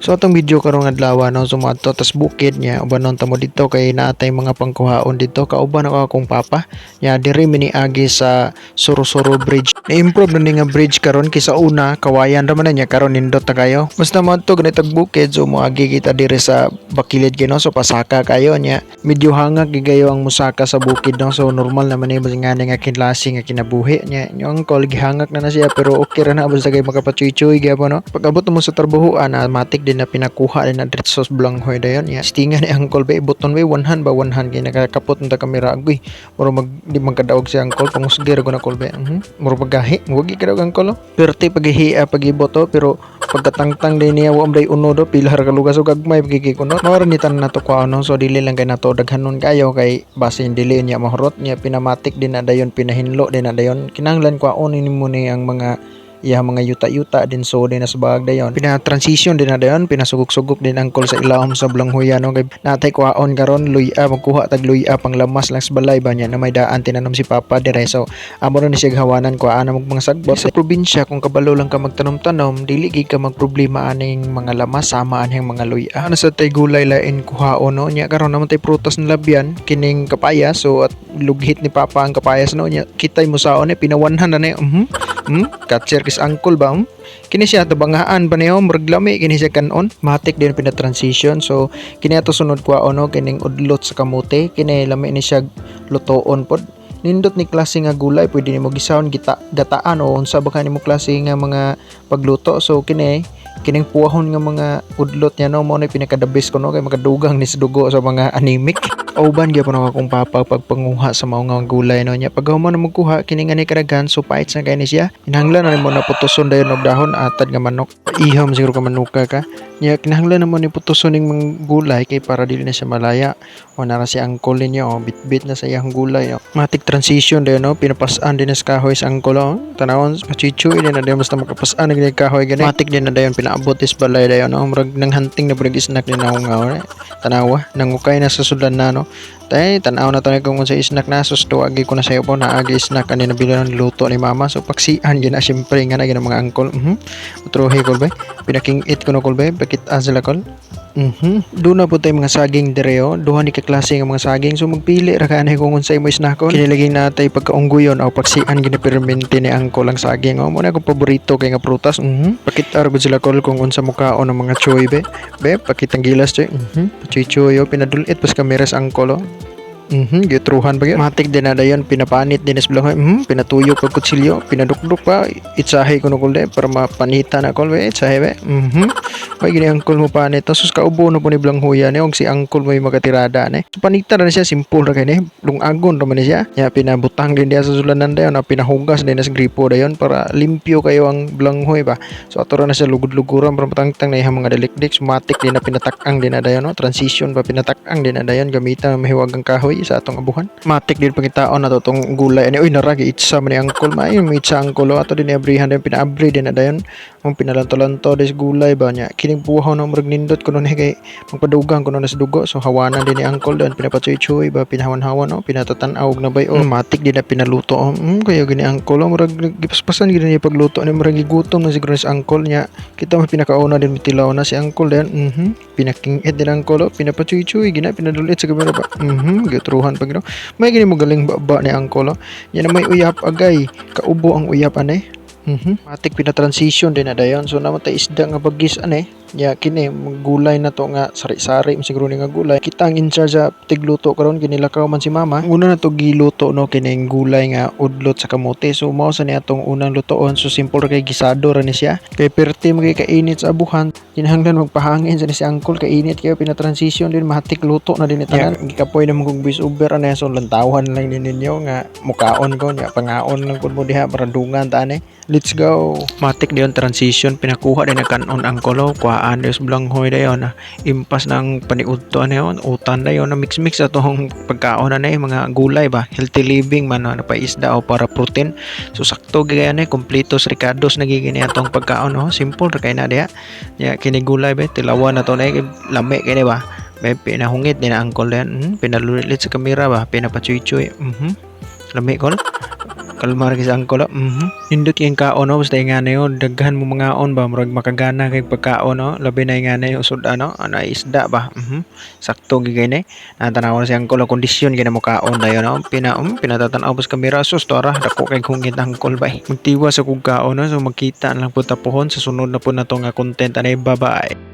So atong video karong adlaw, no, so moadto tas bukid niya, ubanon ta mo didto kay naatay mga pangkuhaon didto. Kauban ako akong papa nya diri mi niagi sa Suro-Suro Bridge. Na-improve na ni nga bridge karon kaysa una, kawayan ra man na niya, karon nindot na kayo. Basta moadto ganitag bukid, so moagi kita diri sa bakilid kino, so pasaka kayo niya. Medyo hangak gyud kayo ang musaka sa bukid, no, so normal naman ni basta nga nga kinlase nga kinabuhi niya. Yung uncle gihangak na na siya, pero okay ra na basta kay makapachuy-chuy gyapon, no. Pag-abot mo sa trabahoan na, matik din na pinakuha din na diretso sa Blanghoy dayon niya. Stinga ni uncle ba, buton ba, one hand ba, one hand kay nakakapot na kamera, agoy. Muro mag di magkadaog si uncle, pangusgir ko na kol ba. Muro paggahi, wagi kadaog uncle, oh. Perti paghihi pagiboto, pero pagkatangtang din niya wa day uno do pila ra ka lugas ug gagmay pagigig uno. Mao ra ni tanan nato kuha, no, so dili lang kay nato daghanon kayo kay basin dili niya mahurot niya. Pinamatik din na dayon, pinahinlo din na dayon, kinahanglan kuhaon nimo ni ang mga iya mga yuta-yuta din, so din na sa bag dayon. Pina-transition din na dayon, pinasugok-sugok din angkol sa ilawom sa Blanghuya, no, kay natay kuhaon karon, luya, magkuha tag luya pang lamas lang sa balay ba niya na may daan tinanom si papa dire, so amo ra ni siya hawanan, kuhaan na mga sagbot. Sa probinsya, kung kabalo lang ka magtanom-tanom, dili gid ka magproblema aning mga lamas sama aning mga luya. Ano sa tay gulay lain kuhaon, no, nya karon naman tay prutas na labyan, kining kapayas, so at lughit ni papa ang kapayas, no, nya kitay mo saon eh, pinawanhan na ni. Catcher kis angkol ba? Kini siya tabangaan pa niyo, murag lami kini siya kanon. Matik din pina-transition. So kini ato sunod kuhaon, no, kining udlot sa kamote, kini lami ni siya lutoon pod. Nindot ni klase nga gulay, pwede nimo gisahon, gita, gataan o unsa ba kanimo klase nga mga pagluto. So kini kining puwahon nga mga udlot niya, no, mo na pinaka the best ko, no, kay makadugang ni sa dugo sa mga anemic. Kauban gyapon ako akong papa pagpanguha sa mao nga gulay, no, nya pag human na magkuha kini nga ni kadaghan, so pahit sa kay ni siya, kinahanglan na nimo na putuson dayon og dahon atad nga manok, iham siguro ka manuka ka nya, kinahanglan na mo ni putuson ning mga gulay kay para dili na siya malaya o nara si angkol ninyo, oh, bitbit na sa iyang gulay, oh. Matik transition dayon, no, pinapas-an din na sa kahoy sa angkol, oh. Tanawon pachichu din na dayon basta makapas-an na gid kahoy gani. Matik din na dayon pinaabot is balay dayon, no, murag nang hunting na pud snack ni naong nga, oh. Tanawa nangukay na sa sudan na, no. Tay tan-aw na tayo kung unsa snack na sus tuwagi ko na sayo po naagi snack ani nabili ng luto ni mama, so paksian gyud na syempre nga na gyud ang mga angkol. Utrohe kol ba, pinakingit ko na kol ba, pakit-an sila kol. Doon na po tayo mga saging dire, oh. Duha ni ka klase nga mga saging. So magpili ra ka ani kung unsay mo snackon. Kini lagi natay pagkaunggoyon o paksian gina permente ni angkol ang saging. Oh, mo na akong paborito kay nga prutas. Pakita ra gud sila kol kung unsa mukaon ang mga choy be. Be, pakitang gilas choy. Pachuy-chuy, oh, pinadulit pas kamera sa angkol, oh. Gitruhan pa gyud. Matik din na dayon pinapanit din sa blanghoy. Pinatuyok pag kutsilyo, pinadukduk pa. Itsahe ko no kol de para mapanita na kol be, itsahe be. May gini angkol mo panit. Sus, kaubo na po ni Blanghuya ni og si angkol mo yung makatirada ni. So, panita na siya, simple ra kay ni. Lungagon ra man ni siya. Ya pinabutang din diya sa sulanan dayon, na pinahugas din na sa gripo dayon para limpyo kayo ang blanghoy ba. So ato ra na siya lugod-luguran para matangtang na iyang mga dalikdik. Sumatik din na pinatakang din na dayon, no? Transition pa, pinatakang din na dayon gamitan ang mahiwagang kahoy sa atong abuhan. Matik din pangitaon na to tong gulay ani. Uy, nara giitsa man ni angkol. May itsa angkol, oh. Ato din abrihan din, pinaabri din na dayon. Ang pinalanto-lanto des gulay ba niya. Kining buhaw na murag nindot kuno ni kay magpadugang kuno na sa dugo. So hawanan din ni angkol dayon, pinapachuy-chuy ba, pinahawan-hawan, no, pinatatan-aw na bay, oh. Matik din na pinaluto, oh. Kaya gini angkol, oh, murag gipaspasan gid niya pagluto ni, murag gigutom na siguro si angkol niya. Kita mo pinakauna din mitilaw na si angkol dayon. Pinakingit din angkol, oh, pinapachuy-chuy gina, pinadulit sa kamera ba. Gitruhan pa gino. May gini mo galing ba, ba ni angkol, oh. Yan na may uyap agay. Kaubo ang uyap ane. Matik pina-transition din na dayon. So naman tay isda nga bagis ane. Ya kini gulay na to nga sari-sari man siguro ni nga gulay. Kita ang in charge sa tigluto karon, ginilakaw man si mama. Una na to giluto, no, kining gulay nga udlot sa kamote. So mao sa ni atong unang lutoon. So simple ra kay gisado ra ni siya. Kay perti magay kainit sa abuhan. Kinahanglan magpahangin sa ni si angkol kainit kayo, pina-transition din, matik luto na din ni tanan. Gikapoy na mo kog voice over ana, so lantawan lang din ninyo nga mukaon ko nya, pangaon lang pud mo diha para dungan ta ani. Let's go. Matik diyon transition, pinakuha din na kanon ang kolo, kuhaan diyon blanghoy dayon na impas ng paniudto ano yon, utan dayon na mix mix atong pagkaon na mga gulay ba, healthy living man, no, paisda o para protein. So sakto gaya na kompleto sa ricados nagiging atong pagkaon, no, simple ra kay na diha. Ya kini gulay ba, tilawan na to na lami kini ba. May pinahungit din ang angkol yan. Pinalulit sa kamera ba, pinapachuy-chuy. Lami kol. Kalma ra sa uncle. Nindot yung kaon, no? Basta nga na yun, daghan mo mangaon ba, murag makagana kay pagkaon, no? Labi na nga na yung sud ano, ano isda ba. Sakto gigay ni. Natanaw na si uncle ang kondisyon gina mo kaon dayon, no? Pinatatanaw pas kamera, sus tora, dako kay hungit uncle ba. Magtiwa sa kog kaon, no? So magkita na lang po ta pohon sa sunod na po na to nga content anay. Bye bye.